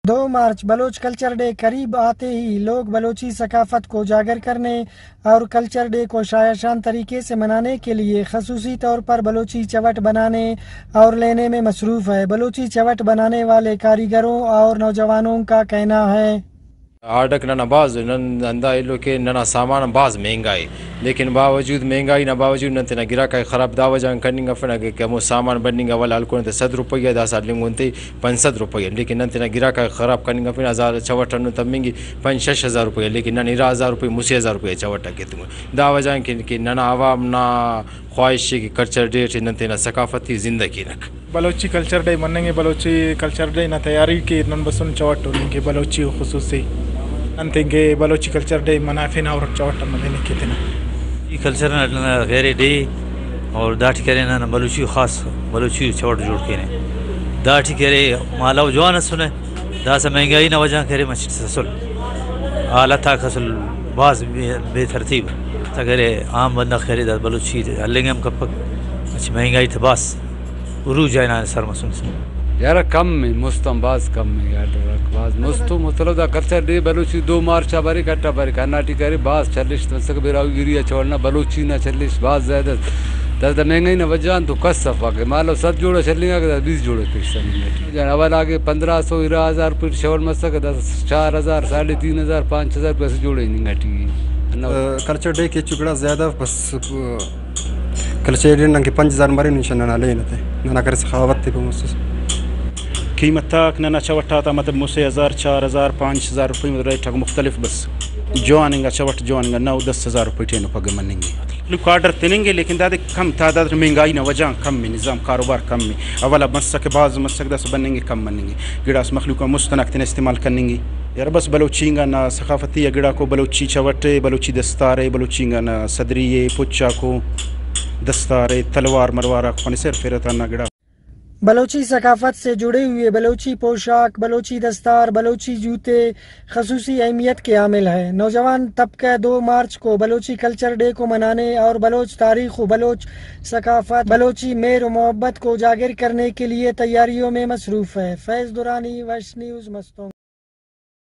دو مارچ Baloch culture day قریب آتے ہی لوگ بلوچی ثقافت کو اجاگر کرنے اور کلچر ڈے کو شاعشان طریقے سے منانے کے لیے خصوصی طور پر بلوچی چوٹ بنانے اور لینے میں مصروف ہے۔ بلوچی چوٹ بنانے والے کاریگروں اور نوجوانوں کا کہنا ہے۔ آڈک ننا باز، نن ہندا ایلو کہ ننا سامان باز مہنگا ء، لیکن باوجود مہنگائی نا باوجود نن تینا گراک ء خراب دا وجہ آن کننگ افن، اگہ کہ ہمو سامان بننگ اول ہلکن تے صد روپیہ، داسا ہلنگن تے پنچ سد روپیہ، لیکن نن تینا گراک ء خراب کننگ افن، ہزار چوٹ ہندن تمنگی پنچ شش ہزار روپیہ، لیکن نن ارا ہزار روپیہ، مسہ ہزار روپیہ چوٹ ء کتنگن۔ دا وجہ آن کہ، کہ ننا عوام نا خواہش ء کہ کلچر ڈے ٹی نن تینا ثقافت ء زندہ کینک۔ بلوچی کلچر ڈے مننگ ء، بلوچی کلچر ڈے نا تیاری کہ نن بسن چوٹ ہلنگ کہ بلوچی و خصوصی نن تنکہ بلوچی کلچر ڈے منافین اور چوٹ ہم دینی کہ تینا۔ ای کلچر نا غیر ڈے اور داٹی کرے نا بلوچی خاص بلوچی چوٹ جوڑ کینے۔ داٹی کرے مالو جوان سنے۔ داسہ مہنگائی نا وجہ کرے مچ سسل حالت آک اسل باز بے، بے ترتیب۔ تا کرے عام بندغ کرے دا بلوچی ہلنگ ہم کپک۔ مچ مہنگائی تا باز عروج آئینا سر مسن۔ یار کم میں مستم باز کم میں یار، باز مستو مطلب دا کلچر ڈے بلوچی دو مارچ آ بریک اٹا بریک اناٹی کرے باز چلش تمسک براہوئی گری آ چوڑنا بلوچی نا چلش باز زیادہ۔ دس دا مہنگائی نا وجہ آن تو کس افا کہ مالو صد جوڑا چلنگا کہ دس بیس جوڑا پیش سمجھ۔ جان اول آگے پندرہ سو ارا ہزار روپے شول مسک، دس چار ہزار، ساڑھے تین ہزار، پانچ ہزار روپے سے جوڑے ننگا ٹی۔ انو کلچر ڈے کے چکڑا زیادہ بس، کلچر ڈے نن کہ پنچ ہزار مرے نشان ننا لینتے، ننا کرے سخاوت تے پہ مسس۔ قیمت تاک ننا چوٹا تا مطلب مسے ہزار، چار ہزار، پانچ ہزار روپے مطلب ریٹ مختلف بس۔ جوان انگا چوٹ جوان انگا نو دس ہزار روپے ٹینو پگہ مننگے۔ مخلوق آرڈر تننگے، لیکن دادے کم تعداد، مہنگائی نا وجہ کم میں، نظام کاروبار کم میں۔ اولا مسک باز مسک دس بننگے کم مننگے۔ گڑاس مخلوق مستناک تینا استعمال کننگے۔ یار بس بلوچی انگا نا ثقافتی گڑا کو، بلوچی چوٹ ء، بلوچی دستار ء، بلوچی انگا نا صدری ء، پچا کو دستار ء، تلوار ملوار آ خوانے سر فرتا نا گڑا۔ بلوچی ثقافت سے جڑے ہوئے بلوچی پوشاک، بلوچی دستار، بلوچی جوتے خصوصی اہمیت کے حامل ہیں۔ نوجوان طبقہ دو مارچ کو بلوچی کلچر ڈے کو منانے اور بلوچ تاریخ و بلوچ ثقافت، بلوچی مہر و محبت کو اجاگر کرنے کے لیے تیاریوں میں مصروف ہے۔ فیض درانی، ویسٹ نیوز، مستونگ۔